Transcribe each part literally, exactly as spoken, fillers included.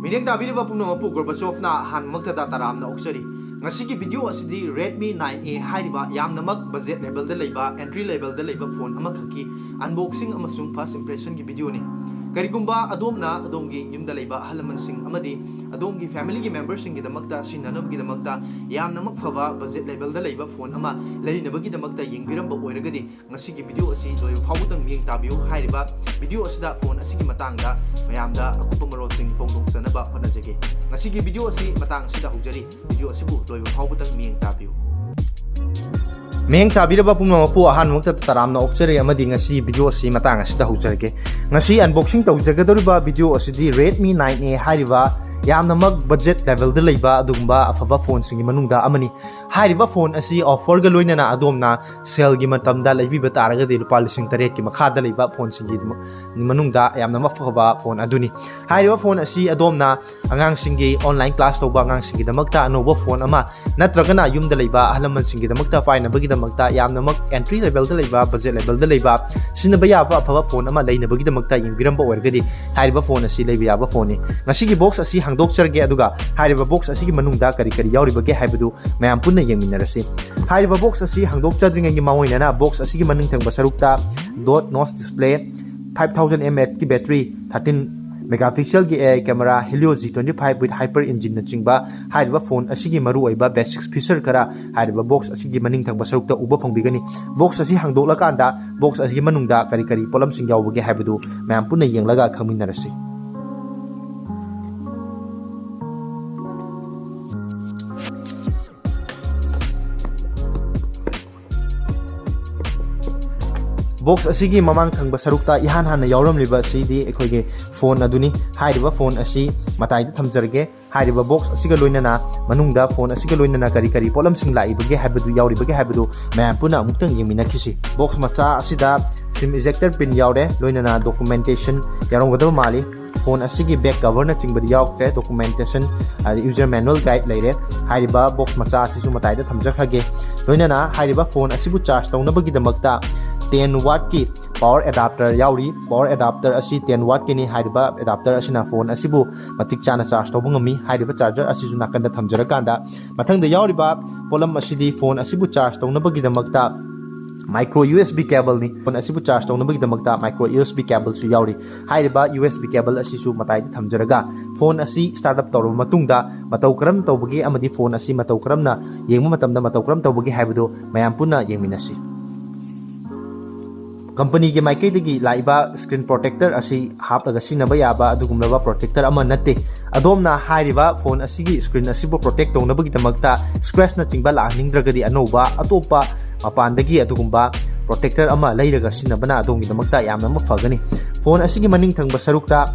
ꯃꯤꯠꯌꯦꯡ ꯇꯥꯕꯤꯔꯤꯕ ꯄꯨꯝꯅꯃꯛꯄꯨ ꯒꯣꯔꯕꯥꯆꯣꯐꯅ ꯑꯍꯥꯟꯕꯃꯛꯇꯗ ꯇꯔꯥꯝꯅ ꯑꯣꯛꯆꯔꯤ꯫ ꯉꯁꯤꯒꯤ ꯚꯤꯗꯤꯑꯣ ꯑꯁꯤꯗꯤ Redmi nine A ꯍꯥꯏꯔꯤꯕ ꯌꯥꯝꯅꯃꯛ ꯕꯖꯦꯠ ꯂꯦꯚꯦꯜꯗ ꯂꯩꯕ, ꯑꯦꯟꯇ꯭ꯔꯤ ꯂꯦꯚꯦꯜꯗ ꯂꯩꯕ ꯐꯣꯟ ꯑꯃꯈꯛꯀꯤ ꯑꯟꯕꯣꯛꯁꯤꯡ ꯑꯃꯁꯨꯡ ꯐꯥꯔꯁ ꯏꯝꯄ꯭ꯔꯦꯁꯟꯒꯤ ꯚꯤꯗꯤꯑꯣꯅꯤ꯫ ꯀꯔꯤꯒꯨꯝꯕ ꯑꯗꯣꯝꯅ ꯑꯗꯣꯝꯒꯤ ꯌꯨꯝꯗ ꯂꯩꯕ ꯑꯍꯜ ꯂꯃꯟꯁꯤꯡ ꯑꯃꯗꯤ ꯑꯗꯣꯝꯒꯤ ꯐꯦꯃꯤꯂꯤꯒꯤ ꯃꯦꯝꯕꯔꯁꯤꯡꯒꯤꯗꯃꯛꯇ ꯁꯤꯖꯤꯟꯅꯅꯕꯒꯤꯗꯃꯛꯇ ꯌꯥꯝꯅꯃꯛ ꯐꯕ ꯕꯖꯦꯠ ꯂꯦꯚꯦꯜꯗ ꯂꯩꯕ ꯐꯣꯟ ꯑꯃ ꯂꯩꯅꯕꯒꯤꯗꯃꯛꯇ ꯌꯦꯡꯕꯤꯔꯝꯕ ꯑꯣꯏꯔꯒꯗꯤ, ꯉꯁꯤꯒꯤ ꯚꯤꯗꯤꯑꯣ ꯑꯁꯤ ꯂꯣꯏꯕ ꯐꯥꯎꯕꯗꯪ ꯃꯤꯠꯌꯦꯡ ꯇꯥꯕꯤꯌꯨ꯫ ꯍꯥꯏꯔꯤꯕ ꯚꯤꯗꯤꯑꯣ ꯑꯁꯤꯗ ꯐꯣꯟ ꯑꯁꯤꯒꯤ ꯃꯇꯥꯡꯗ ꯃꯌꯥꯝꯗ ꯑꯀꯨꯞꯄ ꯃꯔꯣꯜꯁꯤꯡ ꯐꯣꯡꯗꯣꯛꯆꯅꯕ ꯍꯣꯠꯅꯖꯒꯦ꯫ ꯉꯁꯤꯒꯤ ꯚꯤꯗꯤꯑꯣ ꯑꯁꯤ ꯃꯇꯥꯡ ꯑꯁꯤꯗ ꯍꯧꯖꯔꯤ꯫ ꯚꯤꯗꯤꯑꯣ ꯑꯁꯤꯕꯨ ꯂꯣꯏꯕ ꯐꯥꯎꯕꯗꯪ ꯃꯤꯠꯌꯦꯡ ꯇꯥꯕꯤꯌꯨ꯫ ꯃꯤꯠꯌꯦꯡ ꯇꯥꯕꯤꯔꯕ ꯄꯨꯝꯅꯃꯛꯄꯨ ꯑꯍꯥꯟꯕꯃꯛꯇꯗ ꯇꯔꯥꯝꯅ ꯑꯣꯛꯆꯔꯤ ꯑꯃꯗꯤ ꯉꯁꯤ ꯚꯤꯗꯤꯑꯣ ꯑꯁꯤ ꯃꯇꯥꯡ ꯑꯁꯤꯗ ꯍꯧꯖꯔꯒꯦ꯫ ꯉꯁꯤ ꯑꯟꯕꯣꯛꯁꯤꯡ ꯇꯧꯖꯒꯗꯧꯔꯤꯕ ꯚꯤꯗꯤꯑꯣ ꯑꯁꯤꯗꯤ Redmi nine A ꯍꯥꯏꯔꯤꯕ ꯌꯥꯝꯅꯃꯛ ꯕꯖꯦꯠ ꯂꯦꯚꯦꯜꯗ ꯂꯩꯕ ꯑꯗꯨꯒꯨꯝꯕ ꯑꯐꯕ ꯐꯣꯟꯁꯤꯡꯒꯤ ꯃꯅꯨꯡꯗ ꯑꯃꯅꯤ꯫ ꯍꯥꯏꯔꯤꯕ ꯐꯣꯟ ꯑꯁꯤ ꯑꯣꯐꯔꯒ ꯂꯣꯏꯅꯅ ꯑꯗꯣꯝꯅ ꯁꯦꯜꯒꯤ ꯃꯇꯝꯗ ꯂꯩꯕꯤꯕ ꯇꯥꯔꯒꯗꯤ ꯂꯨꯄꯥ ꯂꯤꯁꯤꯡ ꯇꯔꯦꯠꯀꯤ ꯃꯈꯥꯗ ꯂꯩꯕ ꯐꯣꯟꯁꯤꯡꯒꯤ ꯃꯅꯨꯡꯗ ꯌꯥꯝꯅꯃꯛ ꯐꯕ ꯐꯣꯟ ꯑꯗꯨꯅꯤ꯫ ꯍꯥꯏꯔꯤꯕ ꯐꯣꯟ ꯑꯁꯤ ꯑꯗꯣꯝꯅ ꯑꯉꯥꯡꯁꯤꯡꯒꯤ online class ꯇꯧꯕ ꯑꯉꯥꯡꯁꯤꯡꯒꯤꯗꯃꯛꯇ ꯑꯅꯧꯕ ꯐꯣꯟ ꯑꯃ ꯅꯠꯇ꯭ꯔꯒꯅ ꯌꯨꯝꯗ ꯂꯩꯕ ꯑꯍꯜ ꯂꯃꯟꯁꯤꯡꯒꯤꯗꯃꯛꯇ ꯄꯥꯏꯅꯕꯒꯤꯗꯃꯛꯇ ꯌꯥꯝꯅꯃꯛ entry levelꯗ ꯂꯩꯕ, budget levelꯗ ꯂꯩꯕ, ꯁꯤꯖꯤꯟꯅꯕ ꯌꯥꯕ ꯑꯐꯕ ꯐꯣꯟ ꯑꯃ ꯂꯩꯅꯕꯒꯤꯗꯃꯛꯇ ꯌꯦꯡꯕꯤꯔꯝꯕ ꯑꯣꯏꯔꯒꯗꯤ ꯍꯥꯏꯔꯤꯕ ꯐꯣꯟ ꯑꯁꯤ ꯂꯩꯕ ꯌꯥꯕ ꯐꯣꯟꯅꯤ꯫ ꯉꯁꯤꯒꯤ ꯕꯣꯛꯁ ꯑꯁꯤ ꯍꯥꯡꯗꯣꯛꯆꯔꯒꯦ, ꯑꯗꯨꯒ ꯍꯥꯏꯔꯤꯕ ꯕꯣꯛꯁ ꯑꯁꯤꯒꯤ ꯃꯅꯨꯡꯗ ꯀꯔꯤ ꯀꯔꯤ ꯌꯥꯎꯔꯤꯕꯒꯦ ꯍꯥꯏꯕꯗꯨ ꯃꯌꯥꯝ ꯄꯨꯟꯅ ꯌꯦꯡꯃꯤꯟꯅꯔꯁꯤ꯫ ꯍꯥꯏꯔꯤꯕ ꯕꯣꯛꯁ ꯑꯁꯤ ꯍꯥꯡꯗꯣꯛꯆꯗ꯭ꯔꯤꯉꯩꯒꯤ ꯃꯥꯡꯑꯣꯏꯅꯅ ꯕꯣꯛꯁ ꯑꯁꯤꯒꯤ ꯃꯅꯤꯡ ꯊꯪꯕ ꯁꯔꯨꯛꯇ dot notch display, five thousand mAh ꯀꯤ battery, thirteen megapixel ꯒꯤ AI camera, Helio G twenty five with Hyper Engine ꯅꯆꯤꯡꯕ ꯍꯥꯏꯔꯤꯕ ꯐꯣꯟ ꯑꯁꯤꯒꯤ ꯃꯔꯨꯑꯣꯏꯕ basic feature ꯈꯔ ꯍꯥꯏꯔꯤꯕ ꯕꯣꯛꯁ ꯑꯁꯤꯒꯤ ꯃꯅꯤꯡ ꯊꯪꯕ ꯁꯔꯨꯛꯇ ꯎꯕ ꯐꯪꯕꯤꯒꯅꯤ꯫ ꯕꯣꯛꯁ ꯑꯁꯤ ꯍꯥꯡꯗꯣꯛꯂꯀꯥꯟꯗ ꯕꯣꯛꯁ ꯑꯁꯤꯒꯤ ꯃꯅꯨꯡꯗ ꯀꯔꯤ ꯀꯔꯤ ꯄꯣꯠꯂꯝꯁꯤꯡ ꯌꯥꯎꯕꯒꯦ ꯍꯥꯏꯕꯗꯨ ꯃꯌꯥꯝ ꯄꯨꯟꯅ ꯌꯦꯡꯂꯒ ꯈꯪꯃꯤꯟꯅꯔꯁꯤ꯫ ꯕꯣꯛꯁ ꯑꯁꯤꯒꯤ ꯃꯃꯥꯡ ꯊꯪꯕ ꯁꯔꯨꯛꯇ ꯏꯍꯥꯟ ꯍꯥꯟꯅ ꯌꯥꯎꯔꯝꯂꯤꯕ ꯑꯁꯤꯗꯤ ꯑꯩꯈꯣꯏꯒꯤ ꯐꯣꯟ ꯑꯗꯨꯅꯤ꯫ ꯍꯥꯏꯔꯤꯕ ꯐꯣꯟ ꯑꯁꯤ ꯃꯇꯥꯏꯗ ꯊꯝꯖꯔꯒꯦ꯫ ꯍꯥꯏꯔꯤꯕ ꯕꯣꯛꯁ ꯑꯁꯤꯒ ꯂꯣꯏꯅꯅ ꯃꯅꯨꯡꯗ ꯐꯣꯟ ꯑꯁꯤꯒ ꯂꯣꯏꯅꯅ ꯀꯔꯤ ꯀꯔꯤ ꯄꯣꯠꯂꯝꯁꯤꯡ ꯂꯥꯛꯏꯕꯒꯦ ꯍꯥꯏꯕꯗꯨ, ꯌꯥꯎꯔꯤꯕꯒꯦ ꯍꯥꯏꯕꯗꯨ ꯃꯌꯥꯝ ꯄꯨꯟꯅ ꯑꯃꯨꯛꯇꯪ ꯌꯦꯡꯃꯤꯟꯅꯈꯤꯁꯤ꯫ ꯕꯣꯛꯁ ꯃꯆꯥ ꯑꯁꯤꯗ SIM ejector pin ꯌꯥꯎꯔꯦ, ꯂꯣꯏꯅꯅ documentation ꯌꯥꯎꯔꯝꯒꯗꯕ ꯃꯥꯜꯂꯤ꯫ ꯐꯣꯟ ꯑꯁꯤꯒꯤ back cover ꯅꯆꯤꯡꯕꯗꯤ ꯌꯥꯎꯗ꯭ꯔꯦ, documentation, ꯑꯗꯩ user manual guide ꯂꯩꯔꯦ꯫ ꯍꯥꯏꯔꯤꯕ ꯕꯣꯛꯁ ꯃꯆꯥ ꯑꯁꯤꯁꯨ ꯃꯇꯥꯏꯗ ꯊꯝꯖꯈ꯭ꯔꯒꯦ꯫ ꯂꯣꯏꯅꯅ ꯍꯥꯏꯔꯤꯕ ꯐꯣꯟ ꯑꯁꯤꯕꯨ ꯆꯥꯔꯖ ꯇꯧꯅꯕꯒꯤꯗꯃꯛꯇ ꯇꯦꯟ ꯋꯥꯠꯀꯤ ꯄꯥꯋꯔ ꯑꯦꯗꯥꯞꯇꯔ ꯌꯥꯎꯔꯤ꯫ ꯄꯥꯋꯔ ꯑꯦꯗꯥꯞꯇꯔ ꯑꯁꯤ ꯇꯦꯟ ꯋꯥꯠꯀꯤꯅꯤ꯫ ꯍꯥꯏꯔꯤꯕ ꯑꯦꯗꯥꯞꯇꯔ ꯑꯁꯤꯅ ꯐꯣꯟ ꯑꯁꯤꯕꯨ ꯃꯇꯤꯛ ꯆꯥꯅ ꯆꯥꯔꯖ ꯇꯧꯕ ꯉꯝꯃꯤ꯫ ꯍꯥꯏꯔꯤꯕ ꯆꯥꯔꯖꯔ ꯑꯁꯤꯁꯨ ꯅꯥꯀꯟꯗ ꯊꯝꯖꯔꯀꯥꯟꯗ, ꯃꯊꯪꯗ ꯌꯥꯎꯔꯤꯕ ꯄꯣꯠꯂꯝ ꯑꯁꯤꯗꯤ ꯐꯣꯟ ꯑꯁꯤꯕꯨ ꯆꯥꯔꯖ ꯇꯧꯅꯕꯒꯤꯗꯃꯛꯇ ꯃꯥꯏꯀ꯭ꯔꯣ ꯌꯨ ꯑꯦꯁ ꯕꯤ ꯀꯦꯕꯜꯅꯤ꯫ ꯐꯣꯟ ꯑꯁꯤꯕꯨ ꯆꯥꯔꯖ ꯇꯧꯅꯕꯒꯤꯗꯃꯛꯇ ꯃꯥꯏꯀ꯭ꯔꯣ ꯌꯨ ꯑꯦꯁ ꯕꯤ ꯀꯦꯕꯜꯁꯨ ꯌꯥꯎꯔꯤ꯫ ꯍꯥꯏꯔꯤꯕ ꯌꯨ ꯑꯦꯁ ꯕꯤ ꯀꯦꯕꯜ ꯑꯁꯤꯁꯨ ꯃꯇꯥꯏꯗ ꯊꯝꯖꯔꯒ, ꯐꯣꯟ ꯑꯁꯤ ꯁ꯭ꯇꯥꯔꯠ ꯑꯞ ꯇꯧꯔꯕ ꯃꯇꯨꯡꯗ ꯃꯇꯧ ꯀꯔꯝ ꯇꯧꯕꯒꯦ ꯑꯃꯗꯤ ꯐꯣꯟ ꯑꯁꯤ ꯃꯇꯧ ꯀꯔꯝꯅ ꯌꯦꯡꯕ ꯃꯇꯝꯗ ꯃꯇꯧ ꯀꯔꯝ ꯇꯧꯕꯒꯦ ꯍꯥꯏꯕꯗꯨ ꯃꯌꯥꯝ ꯄꯨꯟꯅ ꯌꯦꯡꯃꯤꯟꯅꯁꯤ꯫ ꯀꯝꯄꯅꯤꯒꯤ ꯃꯥꯏꯀꯩꯗꯒꯤ ꯂꯥꯛꯏꯕ ꯁ꯭ꯀ꯭ꯔꯤꯟ ꯄ꯭ꯔꯣꯇꯦꯛꯇꯔ ꯑꯁꯤ ꯍꯥꯞꯂꯒ ꯁꯤꯖꯤꯟꯅꯕ ꯌꯥꯕ ꯑꯗꯨꯒꯨꯝꯂꯕ ꯄ꯭ꯔꯣꯇꯦꯛꯇꯔ ꯑꯃ ꯅꯠꯇꯦ꯫ ꯑꯗꯣꯝꯅ ꯍꯥꯏꯔꯤꯕ ꯐꯣꯟ ꯑꯁꯤꯒꯤ ꯁ꯭ꯀ꯭ꯔꯤꯟ ꯑꯁꯤꯕꯨ ꯄ꯭ꯔꯣꯇꯦꯛ ꯇꯧꯅꯕꯒꯤꯗꯃꯛꯇ ꯁ꯭ꯀ꯭ꯔꯦꯆꯅꯆꯤꯡꯕ ꯂꯥꯛꯍꯟꯅꯤꯡꯗ꯭ꯔꯒꯗꯤ, ꯑꯅꯧꯕ ꯑꯇꯣꯞꯄ ꯃꯄꯥꯟꯗꯒꯤ ꯑꯗꯨꯒꯨꯝꯕ ꯄ꯭ꯔꯣꯇꯦꯛꯇꯔ ꯑꯃ ꯂꯩꯔꯒ ꯁꯤꯖꯤꯟꯅꯕꯅ ꯑꯗꯣꯝꯒꯤꯗꯃꯛꯇ ꯌꯥꯝꯅꯃꯛ ꯐꯒꯅꯤ꯫ ꯐꯣꯟ ꯑꯁꯤꯒꯤ ꯃꯅꯤꯡ ꯊꯪꯕ ꯁꯔꯨꯛꯇ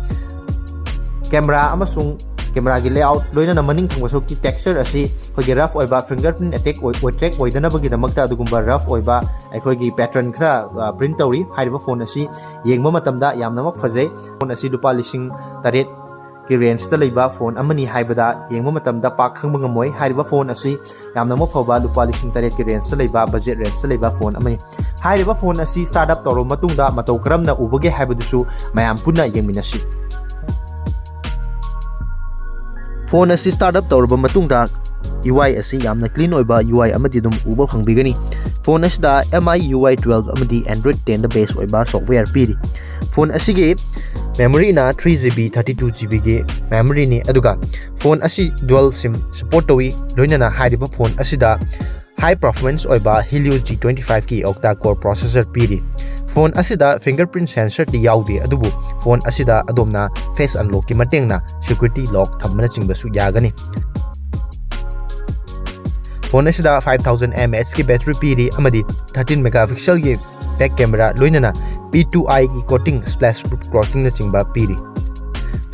ꯀꯦꯃꯦꯔꯥ ꯑꯃꯁꯨꯡ ꯀꯦꯃꯦꯔꯥꯒꯤ ꯂꯦꯑꯥꯎꯠ, ꯂꯣꯏꯅꯅ ꯃꯅꯤꯡ ꯊꯪꯕ ꯁꯔꯨꯛꯀꯤ ꯇꯦꯛꯁꯆꯔ ꯑꯁꯤ ꯑꯩꯈꯣꯏꯒꯤ ꯔꯐ ꯑꯣꯏꯕ, ꯐꯤꯡꯒꯔ ꯄ꯭ꯔꯤꯟ ꯑꯦꯇꯦꯛ ꯑꯣꯏ-, ꯑꯦꯇ꯭ꯔꯦꯛ ꯑꯣꯏꯗꯅꯕꯒꯤꯗꯃꯛꯇ ꯑꯗꯨꯒꯨꯝꯕ ꯔꯐ ꯑꯣꯏꯕ ꯑꯩꯈꯣꯏꯒꯤ ꯄꯦꯇ꯭ꯔꯟ ꯈꯔ, ꯑ, ꯄ꯭ꯔꯤꯟ ꯇꯧꯔꯤ꯫ ꯍꯥꯏꯔꯤꯕ ꯐꯣꯟ ꯑꯁꯤ ꯌꯦꯡꯕ ꯃꯇꯝꯗ ꯌꯥꯝꯅꯃꯛ ꯐꯖꯩ꯫ ꯐꯣꯟ ꯑꯁꯤ ꯂꯨꯄꯥ ꯂꯤꯁꯤꯡ ꯇꯔꯦꯠꯀꯤ ꯔꯦꯟꯖꯇ ꯂꯩꯕ ꯐꯣꯟ ꯑꯃꯅꯤ ꯍꯥꯏꯕꯗ ꯌꯦꯡꯕ ꯃꯇꯝꯗ ꯄꯥꯛ ꯈꯪꯕ ꯉꯝꯃꯣꯏ꯫ ꯍꯥꯏꯔꯤꯕ ꯐꯣꯟ ꯑꯁꯤ ꯌꯥꯝꯅꯃꯛ ꯐꯕ ꯂꯨꯄꯥ ꯂꯤꯁꯤꯡ ꯇꯔꯦꯠꯀꯤ ꯔꯦꯟꯖꯇ ꯂꯩꯕ, ꯕꯖꯦꯠ ꯔꯦꯟꯖꯇ ꯂꯩꯕ ꯐꯣꯟ ꯑꯃꯅꯤ꯫ ꯍꯥꯏꯔꯤꯕ ꯐꯣꯟ ꯑꯁꯤ ꯁ꯭ꯇꯥꯔꯠ ꯑꯞ ꯇꯧꯔꯕ ꯃꯇꯨꯡꯗ ꯃꯇꯧ ꯀꯔꯝꯅ ꯎꯕꯒꯦ ꯍꯥꯏꯕꯗꯨꯁꯨ ꯃꯌꯥꯝ ꯄꯨꯟꯅ ꯌꯦꯡꯃꯤꯟꯅꯁꯤ꯫ ꯐꯣꯟ ꯑꯁꯤ ꯁ꯭ꯇꯥꯔꯠ ꯑꯞ ꯇꯧꯔꯕ ꯃꯇꯨꯡꯗ ꯌꯨ ꯑꯥꯏ ꯑꯁꯤ ꯌꯥꯝꯅ ꯀ꯭ꯂꯤꯟ ꯑꯣꯏꯕ ꯌꯨ ꯑꯥꯏ ꯑꯃꯗꯤ ꯑꯗꯨꯝ ꯎꯕ ꯐꯪꯕꯤꯒꯅꯤ꯫ ꯐꯣꯟ ꯑꯁꯤꯗ ꯑꯦꯝ ꯑꯥꯏ ꯌꯨ ꯑꯥꯏ ꯇꯨꯋꯦꯜꯕ ꯑꯃꯗꯤ ꯑꯦꯟꯗ꯭ꯔꯣꯏꯗ ꯇꯦꯟꯗ ꯕꯦꯁ ꯑꯣꯏꯕ ꯁꯣꯐꯋꯦꯌꯔ ꯄꯤꯔꯤ꯫ ꯐꯣꯟ ꯑꯁꯤꯒꯤ ꯃꯦꯃꯣꯔꯤꯅ three G B, thirty two G ꯕꯤꯒꯤ ꯃꯦꯃꯣꯔꯤꯅꯤ, ꯑꯗꯨꯒ ꯐꯣꯟ ꯑꯁꯤ ꯗ꯭ꯌꯨꯑꯦꯜ ꯁꯤꯝ ꯁꯄꯣꯔꯠ ꯇꯧꯏ꯫ ꯂꯣꯏꯅꯅ ꯍꯥꯏꯔꯤꯕ ꯐꯣꯟ ꯑꯁꯤꯗ ꯍꯥꯏ ꯄꯔꯐꯣꯔꯃꯦꯟꯁ ꯑꯣꯏꯕ Helio ꯖꯤ ꯇ꯭ꯋꯦꯟꯇꯤ ꯐꯥꯏꯚꯀꯤ ꯑꯣꯛꯇꯥ ꯀꯣꯔ ꯄ꯭ꯔꯣꯁꯦꯁꯔ ꯄꯤꯔꯤ꯫ ꯐꯣꯟ ꯑꯁꯤꯗ ꯐꯤꯡꯒꯔ ꯄ꯭ꯔꯤꯟ ꯁꯦꯟꯁꯔꯗꯤ ꯌꯥꯎꯗꯦ, ꯑꯗꯨꯕꯨ ꯐꯣꯟ ꯑꯁꯤꯗ ꯑꯗꯣꯝꯅ ꯐꯦꯁ ꯑꯟꯂꯣꯛꯀꯤ ꯃꯇꯦꯡꯅ ꯁꯦꯀ꯭ꯌꯨꯔꯤꯇꯤ ꯂꯣꯛ ꯊꯝꯕꯅꯆꯤꯡꯕꯁꯨ ꯌꯥꯒꯅꯤ꯫ ꯐꯣꯟ ꯑꯁꯤꯗ ꯐꯥꯏꯚ ꯊꯥꯎꯖꯟ ꯑꯦꯝ ꯑꯦ ꯑꯦꯆꯀꯤ ꯕꯦꯇ꯭ꯔꯤ ꯄꯤꯔꯤ ꯑꯃꯗꯤ ꯊꯥꯔꯇꯤꯟ ꯃꯦꯒꯥ ꯄꯤꯛꯁꯦꯜꯒꯤ ꯕꯦꯛ ꯀꯦꯃꯦꯔꯥ, ꯂꯣꯏꯅꯅ ꯄꯤ ꯇꯨ ꯑꯥꯏꯒꯤ ꯀꯣꯇꯤꯡ, ꯁ꯭ꯄ꯭ꯂꯦꯁ ꯄ꯭ꯔꯨꯐ ꯀꯣꯇꯤꯡꯅꯆꯤꯡꯕ ꯄꯤꯔꯤ꯫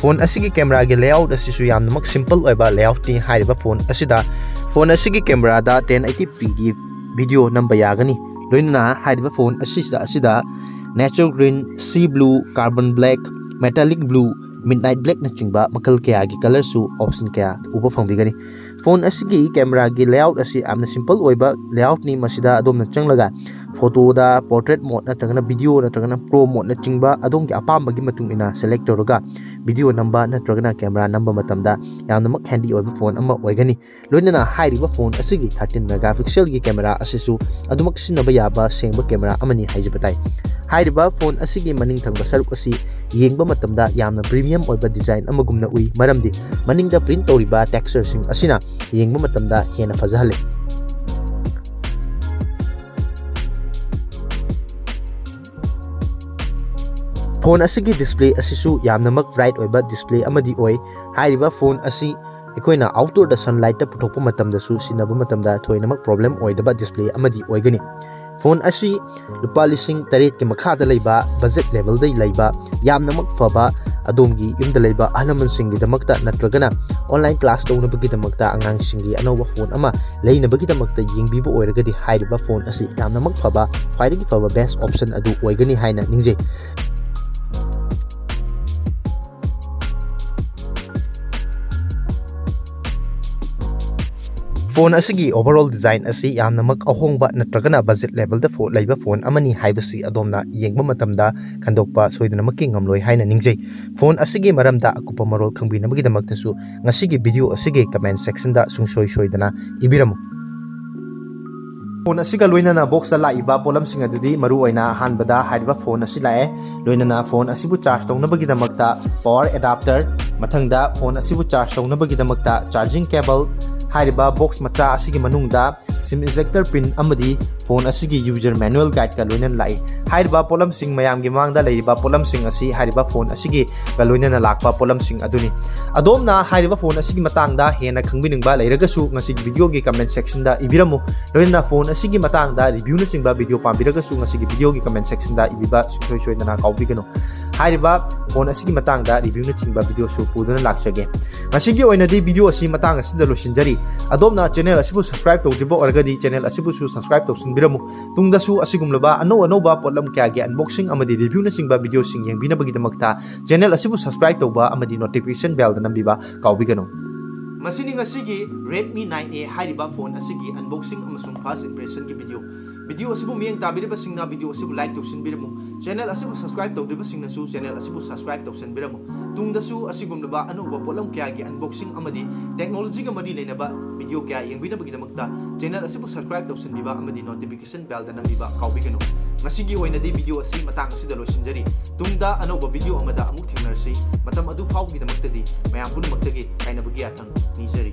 ꯐꯣꯟ ꯑꯁꯤꯒꯤ ꯀꯦꯃꯦꯔꯥꯒꯤ ꯂꯦꯑꯥꯎꯠ ꯑꯁꯤꯁꯨ ꯌꯥꯝꯅꯃꯛ ꯁꯤꯝꯄꯜ ꯑꯣꯏꯕ ꯂꯦꯑꯥꯎꯠꯅꯤ꯫ ꯍꯥꯏꯔꯤꯕ ꯐꯣꯟ ꯑꯁꯤꯗ, ꯐꯣꯟ ꯑꯁꯤꯒꯤ ꯀꯦꯃꯦꯔꯥꯗ ꯇꯦꯟ ꯑꯩꯠꯇꯤ ꯄꯤꯒꯤ ꯚꯤꯗꯤꯑꯣ ꯅꯝꯕ ꯌꯥꯒꯅꯤ꯫ ꯂꯣꯏꯅꯅ ꯍꯥꯏꯔꯤꯕ ꯐꯣꯟ ꯑꯁꯤꯗ, ꯑꯁꯤꯗ natural green, sea blue, carbon black, metallic blue, midnight blackꯅꯆꯤꯡꯕ ꯃꯈꯜ ꯀꯌꯥꯒꯤ ꯀꯂꯔꯁꯨ ꯑꯣꯞꯁꯟ ꯀꯌꯥ ꯎꯕ ꯐꯪꯕꯤꯒꯅꯤ꯫ ꯐꯣꯟ ꯑꯁꯤꯒꯤ ꯀꯦꯃꯦꯔꯥꯒꯤ ꯂꯦꯑꯥꯎꯠ ꯑꯁꯤ ꯌꯥꯝꯅ ꯁꯤꯝꯄꯜ ꯑꯣꯏꯕ ꯂꯦꯑꯥꯎꯠꯅꯤ꯫ ꯃꯁꯤꯗ ꯑꯗꯣꯝꯅ ꯆꯪꯂꯒ ꯐꯣꯇꯣꯗ ꯄꯣꯔꯇ꯭ꯔꯦꯠ ꯃꯣꯠ ꯅꯠꯇ꯭ꯔꯒꯅ ꯚꯤꯗꯤꯑꯣ ꯅꯠꯇ꯭ꯔꯒꯅ ꯄ꯭ꯔꯣ ꯃꯣꯠꯅꯆꯤꯡꯕ ꯑꯗꯣꯝꯒꯤ ꯑꯄꯥꯝꯕꯒꯤ ꯃꯇꯨꯡ ꯏꯟꯅ ꯁꯦꯂꯦꯛ ꯇꯧꯔꯒ ꯚꯤꯗꯤꯑꯣ ꯅꯝꯕ ꯅꯠꯇ꯭ꯔꯒꯅ ꯀꯦꯃꯦꯔꯥ ꯅꯝꯕ ꯃꯇꯝꯗ ꯌꯥꯝꯅꯃꯛ ꯍꯦꯟꯗꯤ ꯑꯣꯏꯕ ꯐꯣꯟ ꯑꯃ ꯑꯣꯏꯒꯅꯤ꯫ ꯂꯣꯏꯅꯅ ꯍꯥꯏꯔꯤꯕ ꯐꯣꯟ ꯑꯁꯤꯒꯤ ꯊꯥꯔꯇꯤꯟ ꯃꯦꯒꯥ ꯄꯤꯛꯁꯦꯜꯒꯤ ꯀꯦꯃꯦꯔꯥ ꯑꯁꯤꯁꯨ ꯑꯗꯨꯃꯛ ꯁꯤꯖꯤꯟꯅꯕ ꯌꯥꯕ ꯁꯦꯡꯕ ꯀꯦꯃꯦꯔꯥ ꯑꯃꯅꯤ ꯍꯥꯏꯖꯕ ꯇꯥꯏ꯫ ꯍꯥꯏꯔꯤꯕ ꯐꯣꯟ ꯑꯁꯤꯒꯤ ꯃꯅꯤꯡ ꯊꯪꯕ ꯁꯔꯨꯛ ꯑꯁꯤ ꯌꯦꯡꯕ ꯃꯇꯝꯗ ꯌꯥꯝꯅ ꯄ꯭ꯔꯤꯃꯤꯌꯝ ꯑꯣꯏꯕ ꯗꯤꯖꯥꯏꯟ ꯑꯃꯒꯨꯝꯅ ꯎꯏ, ꯃꯔꯝꯗꯤ ꯃꯅꯤꯡꯗ ꯄ꯭ꯔꯤꯟ ꯇꯧꯔꯤꯕ ꯇꯦꯛꯁꯆꯔꯁꯤꯡ ꯑꯁꯤꯅ ꯌꯦꯡꯕ ꯃꯇꯝꯗ ꯍꯦꯟꯅ ꯐꯖꯍꯜꯂꯤ꯫ ꯐꯣꯟ ꯑꯁꯤꯒꯤ ꯗꯤꯁꯄ꯭ꯂꯦ ꯑꯁꯤꯁꯨ ꯌꯥꯝꯅꯃꯛ ꯕ꯭ꯔꯥꯏꯠ ꯑꯣꯏꯕ ꯗꯤꯁꯄ꯭ꯂꯦ ꯑꯃꯗꯤ ꯑꯣꯏ꯫ ꯍꯥꯏꯔꯤꯕ ꯐꯣꯟ ꯑꯁꯤ ꯑꯩꯈꯣꯏꯅ ꯑꯥꯎꯠꯗꯣꯔꯗ ꯁꯟꯂꯥꯏꯠꯇ ꯄꯨꯊꯣꯛꯄ ꯃꯇꯝꯗꯁꯨ ꯁꯤꯖꯤꯟꯅꯕ ꯃꯇꯝꯗ ꯊꯣꯏꯅꯃꯛ ꯄ꯭ꯔꯣꯕ꯭ꯂꯦꯝ ꯑꯣꯏꯗꯕ ꯗꯤꯁꯄ꯭ꯂꯦ ꯑꯃꯗꯤ ꯑꯣꯏꯒꯅꯤ꯫ ꯐꯣꯟ ꯑꯁꯤ ꯂꯨꯄꯥ ꯂꯤꯁꯤꯡ ꯇꯔꯦꯠꯀꯤ ꯃꯈꯥꯗ ꯂꯩꯕ, ꯕꯖꯦꯠ ꯂꯦꯚꯦꯜꯗ ꯂꯩꯕ, ꯌꯥꯝꯅꯃꯛ ꯐꯕ, ꯑꯗꯣꯝꯒꯤ ꯌꯨꯝꯗ ꯂꯩꯕ ꯑꯍꯜ ꯂꯃꯟꯁꯤꯡꯒꯤꯗꯃꯛꯇ ꯅꯠꯇ꯭ꯔꯒꯅ ꯑꯣꯟꯂꯥꯏꯟ ꯀ꯭ꯂꯥꯁ ꯇꯧꯅꯕꯒꯤꯗꯃꯛꯇ ꯑꯉꯥꯡꯁꯤꯡꯒꯤ ꯑꯅꯧꯕ ꯐꯣꯟ ꯑꯃ ꯂꯩꯅꯕꯒꯤꯗꯃꯛꯇ ꯌꯦꯡꯕꯤꯕ ꯑꯣꯏꯔꯒꯗꯤ ꯍꯥꯏꯔꯤꯕ ꯐꯣꯟ ꯑꯁꯤ ꯌꯥꯝꯅꯃꯛ ꯐꯕ, ꯈ꯭ꯋꯥꯏꯗꯒꯤ ꯐꯕ ꯕꯦꯁ ꯑꯣꯞꯁꯟ ꯑꯗꯨ ꯑꯣꯏꯒꯅꯤ ꯍꯥꯏꯅ ꯅꯤꯡꯖꯩ꯫ ꯐꯣꯟ ꯑꯁꯤꯒꯤ overall design ꯑꯁꯤ ꯌꯥꯝꯅꯃꯛ ꯑꯍꯣꯡꯕ ꯅꯠꯇ꯭ꯔꯒꯅ ꯕꯖꯦꯠ ꯂꯦꯚꯦꯜꯗ ꯐꯣ-, ꯂꯩꯕ ꯐꯣꯟ ꯑꯃꯅꯤ ꯍꯥꯏꯕꯁꯤ ꯑꯗꯣꯝꯅ ꯌꯦꯡꯕ ꯃꯇꯝꯗ ꯈꯟꯗꯣꯛꯄ ꯁꯣꯏꯗꯅꯃꯛꯀꯤ ꯉꯝꯂꯣꯏ ꯍꯥꯏꯅ ꯅꯤꯡꯖꯩ꯫ ꯐꯣꯟ ꯑꯁꯤꯒꯤ ꯃꯔꯝꯗ ꯑꯀꯨꯞꯄ ꯃꯔꯣꯜ ꯈꯪꯕꯤꯅꯕꯒꯤꯗꯃꯛꯇꯁꯨ ꯉꯁꯤꯒꯤ ꯚꯤꯗꯤꯑꯣ ꯑꯁꯤꯒꯤ ꯀꯃꯦꯟ ꯁꯦꯛꯁꯟꯗ ꯁꯨꯡꯁꯣꯏ ꯁꯣꯏꯗꯅ ꯏꯕꯤꯔꯝꯃꯨ꯫ ꯐꯣꯟ ꯑꯁꯤꯒ ꯂꯣꯏꯅꯅ ꯕꯣꯛꯁꯇ ꯂꯥꯛꯏꯕ ꯄꯣꯠꯂꯝꯁꯤꯡ ꯑꯗꯨꯗꯤ ꯃꯔꯨꯑꯣꯏꯅ ꯑꯍꯥꯟꯕꯗ ꯍꯥꯏꯔꯤꯕ ꯐꯣꯟ ꯑꯁꯤ ꯂꯥꯛꯑꯦ꯫ ꯂꯣꯏꯅꯅ ꯐꯣꯟ ꯑꯁꯤꯕꯨ ꯆꯥꯔꯖ ꯇꯧꯅꯕꯒꯤꯗꯃꯛꯇ ꯄꯋꯥꯔ ꯑꯦꯗꯥꯞꯇꯔ, ꯃꯊꯪꯗ ꯐꯣꯟ ꯑꯁꯤꯕꯨ ꯆꯥꯔꯖ ꯇꯧꯅꯕꯒꯤꯗꯃꯛꯇ ꯆꯥꯔꯖꯤꯡ ꯀꯦꯕꯜ, ꯍꯥꯏꯔꯤꯕ ꯕꯣꯛꯁ ꯃꯆꯥ ꯑꯁꯤꯒꯤ ꯃꯅꯨꯡꯗ ꯁꯤꯝ ꯏꯟꯖꯦꯛꯇꯔ ꯄꯤꯟ ꯑꯃꯗꯤ ꯐꯣꯟ ꯑꯁꯤꯒꯤ ꯌꯨꯖꯔ ꯃꯦꯅꯨꯑꯦꯜ ꯒꯥꯏꯗꯀ ꯂꯣꯏꯅꯅ ꯂꯥꯛꯏ꯫ ꯍꯥꯏꯔꯤꯕ ꯄꯣꯠꯂꯝꯁꯤꯡ ꯃꯌꯥꯝꯒꯤ ꯃꯃꯥꯡꯗ ꯂꯩꯔꯤꯕ ꯄꯣꯠꯂꯝꯁꯤꯡ ꯑꯁꯤ ꯍꯥꯏꯔꯤꯕ ꯐꯣꯟ ꯑꯁꯤꯒ ꯂꯣꯏꯅꯅ ꯂꯥꯛꯄ ꯄꯣꯠꯂꯝꯁꯤꯡ ꯑꯗꯨꯅꯤ꯫ ꯑꯗꯣꯝꯅ ꯍꯥꯏꯔꯤꯕ ꯐꯣꯟ ꯑꯁꯤꯒꯤ ꯃꯇꯥꯡꯗ ꯍꯦꯟꯅ ꯈꯪꯕꯤꯅꯤꯡꯕ ꯂꯩꯔꯒꯁꯨ ꯉꯁꯤꯒꯤ ꯚꯤꯗꯤꯑꯣꯒꯤ ꯀꯃꯦꯟ ꯁꯦꯛꯁꯟꯗ ꯏꯕꯤꯔꯝꯃꯨ꯫ ꯂꯣꯏꯅꯅ ꯐꯣꯟ ꯑꯁꯤꯒꯤ ꯃꯇꯥꯡꯗ ꯔꯤꯚ꯭ꯌꯨꯅꯆꯤꯡꯕ ꯚꯤꯗꯤꯑꯣ ꯄꯥꯝꯕꯤꯔꯒꯁꯨ ꯉꯁꯤꯒꯤ ꯚꯤꯗꯤꯑꯣꯒꯤ ꯀꯃꯦꯟ ꯁꯦꯛꯁꯟꯗ ꯏꯕꯤꯕ ꯁꯨꯡꯁꯣꯏ ꯁꯣꯏꯗꯅ ꯀꯥꯎꯕꯤꯒꯅꯨ꯫ ꯍꯥꯏꯔꯤꯕ ꯐꯣꯟ ꯑꯁꯤꯒꯤ ꯃꯇꯥꯡꯗ ꯔꯤꯚ꯭ꯌꯨꯅꯆꯤꯡꯕ ꯚꯤꯗꯤꯑꯣꯁꯨ ꯄꯨꯗꯨꯅ ꯂꯥꯛꯆꯒꯦ꯫ ꯉꯁꯤꯒꯤ ꯑꯣꯏꯅꯗꯤ ꯚꯤꯗꯤꯑꯣ ꯑꯁꯤ ꯃꯇꯥꯡ ꯑꯁꯤꯗ ꯂꯣꯏꯁꯤꯟꯖꯔꯤ꯫ ꯑꯗꯣꯝꯅ ꯆꯦꯅꯦꯜ ꯑꯁꯤꯕꯨ ꯁꯕꯁꯀ꯭ꯔꯥꯏꯕ ꯇꯧꯗ꯭ꯔꯤꯕ ꯑꯣꯏꯔꯒꯗꯤ ꯆꯦꯅꯦꯜ ꯑꯁꯤꯕꯨꯁꯨ ꯁꯕꯁꯀ꯭ꯔꯥꯏꯕ ꯇꯧꯁꯤꯟꯕꯤꯔꯝꯃꯨ꯫ ꯇꯨꯡꯗꯁꯨ ꯑꯁꯤꯒꯨꯝꯂꯕ ꯑꯅꯧ ꯑꯅꯧꯕ ꯄꯣꯠꯂꯝ ꯀꯌꯥꯒꯤ ꯑꯟꯕꯣꯛꯁꯤꯡ ꯑꯃꯗꯤ ꯔꯤꯚ꯭ꯌꯨꯅꯆꯤꯡꯕ ꯚꯤꯗꯤꯑꯣꯁꯤꯡ ꯌꯦꯡꯕꯤꯅꯕꯒꯤꯗꯃꯛꯇ ꯆꯦꯅꯦꯜ ꯑꯁꯤꯕꯨ ꯁꯕꯁꯀ꯭ꯔꯥꯏꯕ ꯇꯧꯕ ꯑꯃꯗꯤ ꯅꯣꯇꯤꯐꯤꯀꯦꯁꯟ ꯕꯦꯜꯗ ꯅꯝꯕꯤꯕ ꯀꯥꯎꯕꯤꯒꯅꯨ꯫ ꯃꯁꯤꯅꯤ ꯉꯁꯤꯒꯤ Redmi nine A ꯍꯥꯏꯔꯤꯕ ꯐꯣꯟ ꯑꯁꯤꯒꯤ ꯑꯟꯕꯣꯛꯁꯤꯡ ꯑꯃꯁꯨꯡ ꯐꯥꯔꯁ ꯏꯝꯄ꯭ꯔꯦꯁꯟꯒꯤ ꯚꯤꯗꯤꯑꯣ꯫ Video ꯑꯁꯤꯕꯨ ꯃꯤꯠꯌꯦꯡ ꯇꯥꯕꯤꯔꯤꯕꯁꯤꯡꯅ video ꯑꯁꯤꯕꯨ like ꯇꯧꯁꯤꯟꯕꯤꯔꯝꯃꯨ꯫ Channel ꯑꯁꯤꯕꯨ subscribe ꯇꯧꯗ꯭ꯔꯤꯕꯁꯤꯡꯅꯁꯨ channel ꯑꯁꯤꯕꯨ subscribe ꯇꯧꯁꯤꯟꯕꯤꯔꯝꯃꯨ꯫ ꯇꯨꯡꯗꯁꯨ ꯑꯁꯤꯒꯨꯝꯂꯕ ꯑꯅꯧꯕ ꯄꯣꯠꯂꯝ ꯀꯌꯥꯒꯤ unboxing ꯑꯃꯗꯤ technologyꯒ ꯃꯔꯤ ꯂꯩꯅꯕ video ꯀꯌꯥ ꯌꯦꯡꯕꯤꯅꯕꯒꯤꯗꯃꯛꯇ channel ꯑꯁꯤꯕꯨ subscribe ꯇꯧꯁꯤꯟꯕꯤꯕ ꯑꯃꯗꯤ notification bellꯗ ꯅꯝꯕꯤꯕ ꯀꯥꯎꯕꯤꯒꯅꯨ꯫ ꯉꯁꯤꯒꯤ ꯑꯣꯏꯅꯗꯤ video ꯑꯁꯤ ꯃꯇꯥꯡ ꯑꯁꯤꯗ ꯂꯣꯏꯁꯤꯟꯖꯔꯤ꯫ ꯇꯨꯡꯗ ꯑꯅꯧꯕ video ꯑꯃꯗ ꯑꯃꯨꯛ ꯊꯦꯡꯅꯔꯁꯤ꯫ ꯃꯇꯝ ꯑꯗꯨ ꯐꯥꯎꯕꯒꯤꯗꯃꯛꯇꯗꯤ ꯃꯌꯥꯝ ꯄꯨꯝꯅꯃꯛꯇꯒꯤ ꯀꯥꯏꯅꯕꯒꯤ ꯌꯥꯊꯪ ꯅꯤꯖꯔꯤ꯫